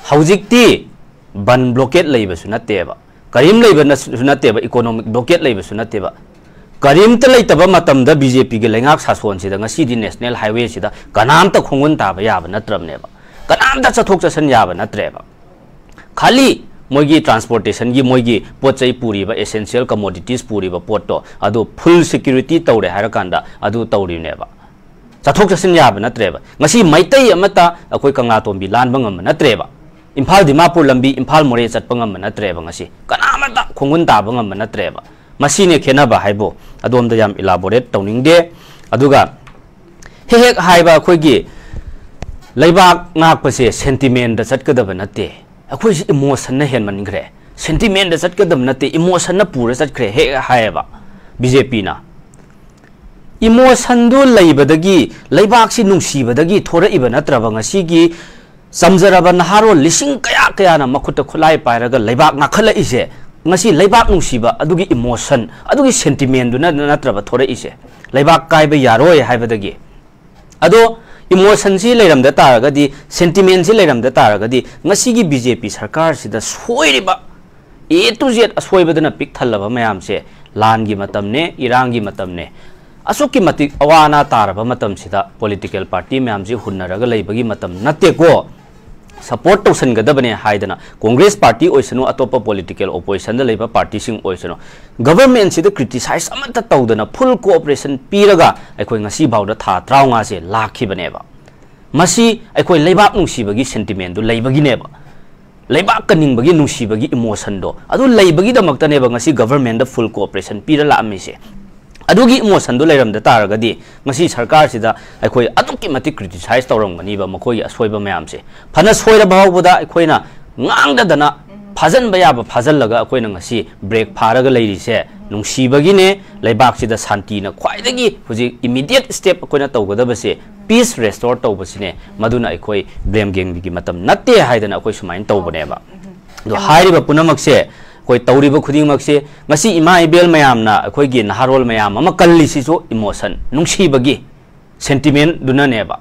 ꯍꯧꯖꯤꯛꯇꯤ ꯕꯟ ꯕ꯭ꯂꯣꯀꯦꯠ ꯂꯩꯕꯁꯨ ꯅꯠꯇꯦꯕ, ꯀꯔꯤꯝ ꯂꯩꯕꯁꯨ ꯅꯠꯇꯦꯕ, ꯏꯀꯣꯅꯣꯃꯤꯛ ꯕ꯭ꯂꯣꯀꯦꯠ ꯂꯩꯕꯁꯨ ꯅꯠꯇꯦꯕ꯫ ꯀꯔꯤꯝꯇ ꯂꯩꯇꯕ ꯃꯇꯝꯗ ꯕꯤ ꯖꯦ ꯄꯤꯒꯤ ꯂꯩꯉꯥꯛ ꯁꯥꯁꯣꯟꯁꯤꯗ ꯉꯁꯤꯗꯤ ꯅꯦꯁꯅꯦꯜ ꯍꯥꯏꯋꯦꯁꯤꯗ ꯀꯅꯥꯝꯇ ꯈꯣꯡꯒꯨꯟ ꯇꯥꯕ ꯌꯥꯕ ꯅꯠꯇ꯭ꯔꯕꯅꯦꯕ, ꯀꯅꯥꯝꯇ ꯆꯠꯊꯣꯛ ꯆꯠꯁꯤꯟ ꯌꯥꯕ ꯅꯠꯇ꯭ꯔꯦꯕ꯫ ꯈꯥꯂꯤ ꯃꯣꯏꯒꯤ ꯇ꯭ꯔꯥꯟꯁꯄꯣꯔꯇꯦꯁꯟꯒꯤ, ꯃꯣꯏꯒꯤ ꯄꯣꯠ ꯆꯩ ꯄꯨꯔꯤꯕ, ꯑꯦꯁꯦꯟꯁꯤꯌꯦꯜ ꯀꯃꯣꯗꯤꯇꯤꯁ ꯄꯨꯔꯤꯕ ꯄꯣꯠꯇꯣ, ꯑꯗꯨ ꯐꯨꯜ ꯁꯦꯀ꯭ꯌꯨꯔꯤꯇꯤ ꯇꯧꯔꯦ ꯍꯥꯏꯔꯀꯥꯟꯗ ꯑꯗꯨ ꯇꯧꯔꯤꯕꯅꯦꯕ꯫ ꯆꯠꯊꯣꯛ ꯆꯠꯁꯤꯟ ꯌꯥꯕ ꯅꯠꯇ꯭ꯔꯦꯕ꯫ ꯉꯁꯤ ꯃꯩꯇꯩ ꯑꯃꯠꯇ ꯑꯩꯈꯣꯏ ꯀꯪꯂꯥꯇꯣꯝꯕꯤ ꯂꯥꯟꯕ ꯉꯝꯕ ꯅꯠꯇ꯭ꯔꯦꯕ꯫ ꯏꯝꯐꯥꯜ ꯗꯤꯃꯥꯄꯨꯔ ꯂꯝꯕꯤ, ꯏꯝꯐꯥꯜ ꯃꯣꯔꯦ ꯆꯠꯄ ꯉꯝꯕ ꯅꯠꯇ꯭ꯔꯦꯕ꯫ ꯉꯁꯤ ꯀꯅꯥꯃꯠꯇ ꯈꯣꯡꯒꯨꯟ ꯇꯥꯕ ꯉꯝꯕ ꯅꯠꯇ꯭ꯔꯦꯕ꯫ ꯃꯁꯤꯅꯦ ꯈꯦꯠꯅꯕ ꯍꯥꯏꯕꯨ꯫ ꯑꯗꯣꯝꯗ ꯌꯥꯝ ꯏꯂꯥꯕꯣꯔꯦꯠ ꯇꯧꯅꯤꯡꯗꯦ꯫ ꯑꯗꯨꯒ ꯍꯦꯛ ꯍꯦꯛ ꯍꯥꯏꯕ ꯑꯩꯈꯣꯏꯒꯤ ꯂꯩꯕꯥꯛ ꯉꯥꯛꯄꯁꯦ ꯁꯦꯟꯇꯤꯃꯦꯟꯗ ꯆꯠꯀꯗꯕ ꯅꯠꯇꯦ, ꯑꯩꯈꯣꯏꯁꯤ ꯏꯃꯣꯁꯟꯅ ꯍꯦꯟꯃꯟꯈ꯭ꯔꯦ, ꯁꯦꯟꯇꯤꯃꯦꯟꯗ ꯆꯠꯀꯗꯕ ꯅꯠꯇꯦ, ꯏꯃꯣꯁꯟꯅ ꯄꯨꯔ ꯆꯠꯈ꯭ꯔꯦ ꯍꯦꯛ ꯍꯥꯏꯌꯦꯕ ꯕꯤ ꯖꯦ ꯄꯤꯅ꯫ ꯏꯃꯣꯁꯟꯗꯨ ꯂꯩꯕꯗꯒꯤ, ꯂꯩꯕꯥꯛꯁꯤ ꯅꯨꯡꯁꯤꯕꯗꯒꯤ ꯊꯣꯔꯛꯏꯕ ꯅꯠꯇ꯭ꯔꯕ ꯉꯁꯤꯒꯤ ꯆꯝꯖꯔꯕ ꯅꯍꯥꯔꯣꯜ ꯂꯤꯁꯤꯡ ꯀꯌꯥ ꯀꯌꯥꯅ ꯃꯈꯨꯠꯇ ꯈꯨꯠꯂꯥꯏ ꯄꯥꯏꯔꯒ ꯂꯩꯕꯥꯛ ꯉꯥꯛꯈꯠꯂꯛꯏꯁꯦ? ꯉꯁꯤ ꯂꯩꯕꯥꯛ ꯅꯨꯡꯁꯤꯕ ꯑꯗꯨꯒꯤ ꯏꯃꯣꯁꯟ, ꯑꯗꯨꯒꯤ ꯁꯦꯟꯇꯤꯃꯦꯟꯗꯨꯅ ꯅꯠꯇ꯭ꯔꯕ ꯊꯣꯔꯛꯏꯁꯦ, ꯂꯩꯕꯥꯛ ꯀꯥꯏꯕ ꯌꯥꯔꯣꯏ ꯍꯥꯏꯕꯗꯒꯤ? ꯑꯗꯣ ꯏꯃꯣꯁꯟꯁꯤ ꯂꯩꯔꯝꯗ ꯇꯥꯔꯒꯗꯤ, ꯁꯦꯟꯇꯤꯃꯦꯟꯁꯤ ꯂꯩꯔꯝꯗ ꯇꯥꯔꯒꯗꯤ, ꯉꯁꯤꯒꯤ ꯕꯤ ꯖꯦ ꯄꯤ ꯁꯔꯀꯥꯔꯁꯤꯗ ꯁꯣꯏꯔꯤꯕ ꯑꯦ ꯇꯨ ꯖꯦꯠ ꯑꯁꯣꯏꯕꯗꯅ ꯄꯤꯛ ꯊꯜꯂꯕ ꯃꯌꯥꯝꯁꯦ ꯂꯥꯟꯒꯤ ꯃꯇꯝꯅꯦ, ꯏꯔꯥꯡꯒꯤ ꯃꯇꯝꯅꯦ, ꯑꯁꯨꯛꯀꯤ ꯃꯇꯤꯛ ꯑꯋꯥ ꯑꯅꯥ ꯇꯥꯔꯕ ꯃꯇꯝꯁꯤꯗ ꯄꯣꯂꯤꯇꯤꯀꯦꯜ ꯄꯥꯔꯇꯤ ꯃꯌꯥꯝꯁꯤ ꯍꯨꯟꯅꯔꯒ ꯂꯩꯕꯒꯤ ꯃꯇꯝ ꯅꯠꯇꯦꯀꯣ꯫ ꯁꯄꯣꯔꯠ ꯇꯧꯁꯟꯒꯗꯕꯅꯦ ꯍꯥꯏꯗꯅ ꯀꯣꯡꯒ꯭ꯔꯦꯁ ꯄꯥꯔꯇꯤ ꯑꯣꯏꯁꯅꯨ, ꯑꯇꯣꯞꯄ ꯄꯣꯂꯤꯇꯤꯀꯦꯜ ꯑꯣꯄꯣꯖꯤꯁꯟꯗ ꯂꯩꯕ ꯄꯥꯔꯇꯤꯁꯤꯡ ꯑꯣꯏꯁꯅꯨ, ꯒꯚꯔꯟꯃꯦꯟꯁꯤꯗ ꯀ꯭ꯔꯤꯇꯤꯁꯥꯏꯖ ꯑꯃꯠꯇ ꯇꯧꯗꯅ ꯐꯨꯜ ꯀꯣꯑꯣꯄꯔꯦꯁꯟ ꯄꯤꯔꯒ ꯑꯩꯈꯣꯏ ꯉꯁꯤ ꯐꯥꯎꯗ ꯊꯥ ꯇꯔꯥꯃꯉꯥꯁꯦ ꯂꯥꯛꯈꯤꯕꯅꯦꯕ꯫ ꯃꯁꯤ ꯑꯩꯈꯣꯏ ꯂꯩꯕꯥꯛ ꯅꯨꯡꯁꯤꯕꯒꯤ sentiment ꯗꯨ ꯂꯩꯕꯒꯤꯅꯦꯕ꯫ ꯂꯩꯕꯥꯛ ꯀꯟꯅꯤꯡꯕꯒꯤ, ꯅꯨꯡꯁꯤꯕꯒꯤ emotion ꯗꯣ ꯑꯗꯨ ꯂꯩꯕꯒꯤꯗꯃꯛꯇꯅꯦꯕ ꯉꯁꯤ government ꯗ full cooperation ꯄꯤꯔ ꯂꯥꯛꯑꯝꯃꯤꯁꯦ꯫ ꯑꯗꯨꯒꯤ emotion ꯗꯨ ꯂꯩꯔꯝꯗ ꯇꯥꯔꯒꯗꯤ ꯉꯁꯤ ꯁꯔꯀꯥꯔꯁꯤꯗ ꯑꯩꯈꯣꯏ ꯑꯗꯨꯛꯀꯤ ꯃꯇꯤꯛ criticize ꯇꯧꯔꯝꯒꯅꯤꯕ, ꯃꯈꯣꯏꯒꯤ ꯑꯁꯣꯏꯕ ꯃꯌꯥꯝꯁꯦ꯫ ꯐꯅ ꯁꯣꯏꯔ ꯐꯥꯎꯕꯗ ꯑꯩꯈꯣꯏꯅ ꯉꯥꯡꯗꯗꯅ, ꯐꯥꯖꯤꯟꯕ ꯌꯥꯕ ꯐꯥꯖꯤꯜꯂꯒ ꯑꯩꯈꯣꯏꯅ ꯉꯁꯤ break ꯐꯥꯔꯒ ꯂꯩꯔꯤꯁꯦ ꯅꯨꯡꯁꯤꯕꯒꯤꯅꯦ꯫ ꯂꯩꯕꯥꯛꯁꯤꯗ ꯁꯥꯟꯇꯤꯅ ꯈ꯭ꯋꯥꯏꯗꯒꯤ ꯍꯧꯖꯤꯛ immediate step ꯑꯩꯈꯣꯏꯅ ꯇꯧꯒꯗꯕꯁꯦ peace restore ꯇꯧꯕꯁꯤꯅꯦ꯫ ꯃꯗꯨꯅ ꯑꯩꯈꯣꯏ blame game ꯒꯤ ꯃꯇꯝ ꯅꯠꯇꯦ ꯍꯥꯏꯗꯅ ꯑꯩꯈꯣꯏ ꯁꯨꯃꯥꯏꯅ ꯇꯧꯕꯅꯦꯕ꯫ ꯑꯗꯣ ꯍꯥꯏꯔꯤꯕ ꯄꯨꯝꯅꯃꯛꯁꯦ, ꯑꯩꯈꯣꯏ ꯇꯧꯔꯤꯕ ꯈꯨꯗꯤꯡꯃꯛꯁꯦ, ꯉꯁꯤ ꯏꯃꯥ ꯏꯕꯦꯜ ꯃꯌꯥꯝꯅ, ꯑꯩꯈꯣꯏꯒꯤ ꯅꯍꯥꯔꯣꯜ ꯃꯌꯥꯝ ꯑꯃ ꯀꯜꯂꯤꯁꯤꯁꯨ emotion, ꯅꯨꯡꯁꯤꯕꯒꯤ sentiment ꯗꯨꯅꯅꯦꯕ꯫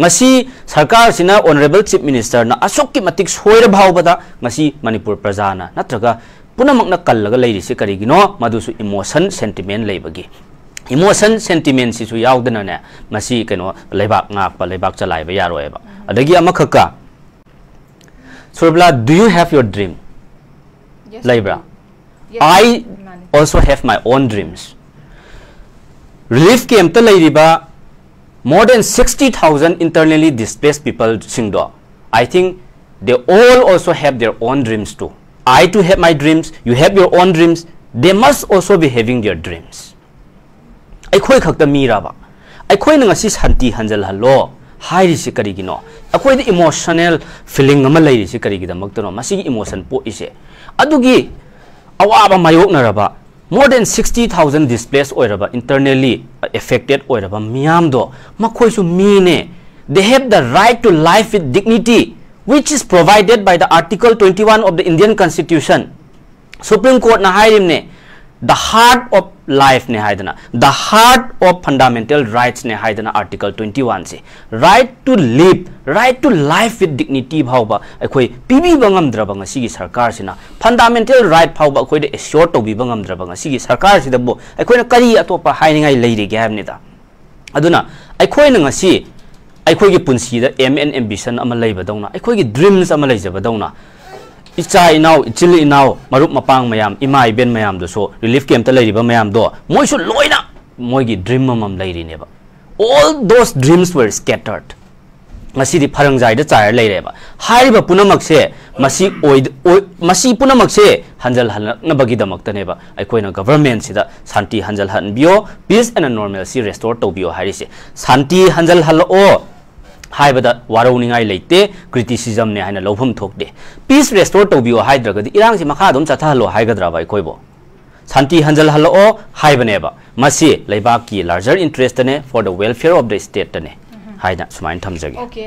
ꯉꯁꯤ ꯁꯔꯀꯥꯔꯁꯤꯅ, Honourable Chief Minister ꯅ ꯑꯁꯨꯛꯀꯤ ꯃꯇꯤꯛ ꯁꯣꯏꯔ ꯐꯥꯎꯕꯗ ꯉꯁꯤ ꯃꯅꯤꯄꯨꯔ ꯄ꯭ꯔꯖꯥꯅ ꯅꯠꯇ꯭ꯔꯒ ꯄꯨꯝꯅꯃꯛꯅ ꯀꯜꯂꯒ ꯂꯩꯔꯤꯁꯤ ꯀꯔꯤꯒꯤꯅꯣ? ꯃꯗꯨꯁꯨ emotion, sentiment ꯂꯩꯕꯒꯤ꯫ Emotion, sentiment ꯁꯤꯁꯨ ꯌꯥꯎꯗꯅꯅꯦ ꯃꯁꯤ ꯀꯩꯅꯣ ꯂꯩꯕꯥꯛ ꯉꯥꯛꯄ, ꯂꯩꯕꯥꯛ ꯆꯂꯥꯏꯕ ꯌꯥꯔꯣꯏꯕ꯫ ꯑꯗꯒꯤ ꯑꯃꯈꯛꯀ, ꯁꯨꯔꯕꯤꯂꯥ, do you have your dream? ꯂꯩꯕ꯭ꯔꯥ? I also have my own dreams. Relief camp ꯇ ꯂꯩꯔꯤꯕ more than sixty thousand internally displaced people ꯁꯤꯡꯗꯣ, I think they all also have their own dreams too. I too have my dreams, you have your own dreams, they must also be having their dreams. ꯑꯩꯈꯣꯏ ꯈꯛꯇ ꯃꯤꯔꯕ? ꯑꯩꯈꯣꯏꯅ ꯉꯁꯤ ꯁꯥꯟꯇꯤ ꯍꯟꯖꯜꯍꯜꯂꯣ ꯍꯥꯏꯔꯤꯁꯤ ꯀꯔꯤꯒꯤꯅꯣ? ꯑꯩꯈꯣꯏꯗ emotional feeling ꯑꯃ ꯂꯩꯔꯤꯁꯤ ꯀꯔꯤꯒꯤꯗꯃꯛꯇꯅꯣ? ꯃꯁꯤꯒꯤ emotion ꯄꯣꯛꯏꯁꯦ꯫ ꯑꯗꯨꯒꯤ ꯑꯋꯥꯕ ꯃꯥꯌꯣꯛꯅꯔꯕ more than sixty thousand displaced ꯑꯣꯏꯔꯕ, internally affected ꯑꯣꯏꯔꯕ ꯃꯤꯌꯥꯝꯗꯣ, ꯃꯈꯣꯏꯁꯨ ꯃꯤꯅꯦ꯫ They have the right to life with dignity, which is provided by the Article twenty-one of the Indian Constitution. Supreme Court ꯅ ꯍꯥꯏꯔꯤꯕꯅꯦ, the heart of life ꯅꯦ ꯍꯥꯏꯗꯅ, the heart of fundamental rights ꯅꯦ ꯍꯥꯏꯗꯅ, Article twenty-one say, right to live, right to life with dignity ꯐꯥꯎꯕ ꯑꯩꯈꯣꯏ ꯄꯤꯕꯤꯕ ꯉꯝꯗ꯭ꯔꯕ ꯉꯁꯤꯒꯤ ꯁꯔꯀꯥꯔꯁꯤꯅ, fundamental right ꯐꯥꯎꯕ ꯑꯩꯈꯣꯏꯗ assure ꯇꯧꯕꯤꯕ ꯉꯝꯗ꯭ꯔꯕ ꯉꯁꯤꯒꯤ ꯁꯔꯀꯥꯔꯁꯤꯗꯕꯨ ꯑꯩꯈꯣꯏꯅ ꯀꯔꯤ ꯑꯇꯣꯞꯄ ꯍꯥꯏꯅꯤꯡꯉꯥꯏ ꯂꯩꯔꯤꯒꯦ ꯍꯥꯏꯕꯅꯤꯗ꯫ ꯑꯗꯨꯅ ꯑꯩꯈꯣꯏꯅ ꯉꯁꯤ ꯑꯩꯈꯣꯏꯒꯤ ꯄꯨꯟꯁꯤꯗ aim and ambition ꯑꯃ ꯂꯩꯕꯗꯧꯅ, ꯑꯩꯈꯣꯏꯒꯤ dreams ꯑꯃ ꯂꯩꯖꯕꯗꯧꯅ, ꯏꯆꯥ ꯏꯅꯥꯎ, ꯏꯆꯤꯜ ꯏꯅꯥꯎ, ꯃꯔꯨꯞ ꯃꯄꯥꯡ ꯃꯌꯥꯝ, ꯏꯃꯥ ꯏꯕꯦꯟ ꯃꯌꯥꯝꯗꯨꯁꯨ, relief camp ꯇ ꯂꯩꯔꯤꯕ ꯃꯌꯥꯝꯗꯣ, ꯃꯣꯏꯁꯨ ꯂꯣꯏꯅ ꯃꯣꯏꯒꯤ dream ꯑꯃꯃꯝ ꯂꯩꯔꯤꯅꯦꯕ꯫ All those dreams were scattered. ꯉꯁꯤꯗꯤ ꯐꯔꯪꯖꯥꯏꯗ ꯆꯥꯏꯔ ꯂꯩꯔꯦꯕ꯫ ꯍꯥꯏꯔꯤꯕ ꯄꯨꯝꯅꯃꯛꯁꯦ ꯃꯁꯤ ꯑꯣꯏ-, ꯑꯣꯏ-, ꯃꯁꯤ ꯄꯨꯝꯅꯃꯛꯁꯦ ꯍꯟꯖꯜꯍꯜꯂꯛꯅꯕꯒꯤꯗꯃꯛꯇꯅꯦꯕ ꯑꯩꯈꯣꯏꯅ government ꯁꯤꯗ ꯁꯥꯟꯇꯤ ꯍꯟꯖꯜꯍꯟꯕꯤꯌꯣ, peace and normalcy restore ꯇꯧꯕꯤꯌꯣ ꯍꯥꯏꯔꯤꯁꯦ꯫ ꯁꯥꯟꯇꯤ ꯍꯟꯖꯜꯍꯜꯂꯛꯑꯣ ꯍꯥꯏꯕꯗ ꯋꯥꯔꯧꯅꯤꯡꯉꯥꯏ ꯂꯩꯇꯦ, criticism ꯅꯦ ꯍꯥꯏꯅ ꯂꯧꯐꯝ ꯊꯣꯛꯇꯦ꯫ Peace restore ꯇꯧꯕꯤꯌꯣ ꯍꯥꯏꯗ꯭ꯔꯒꯗꯤ ꯏꯔꯥꯡꯁꯤ ꯃꯈꯥ ꯑꯗꯨꯝ ꯆꯠꯊꯍꯜꯂꯣ ꯍꯥꯏꯒꯗ꯭ꯔꯕ ꯑꯩꯈꯣꯏꯕꯨ? ꯁꯥꯟꯇꯤ ꯍꯟꯖꯜꯍꯜꯂꯛꯑꯣ ꯍꯥꯏꯕꯅꯦꯕ꯫ ꯃꯁꯤ ꯂꯩꯕꯥꯛꯀꯤ larger interest ꯇꯅꯦ, for the welfare of the state ꯇꯅꯦ ꯍꯥꯏꯅ ꯁꯨꯃꯥꯏꯅ ꯊꯝꯖꯒꯦ꯫ Okay,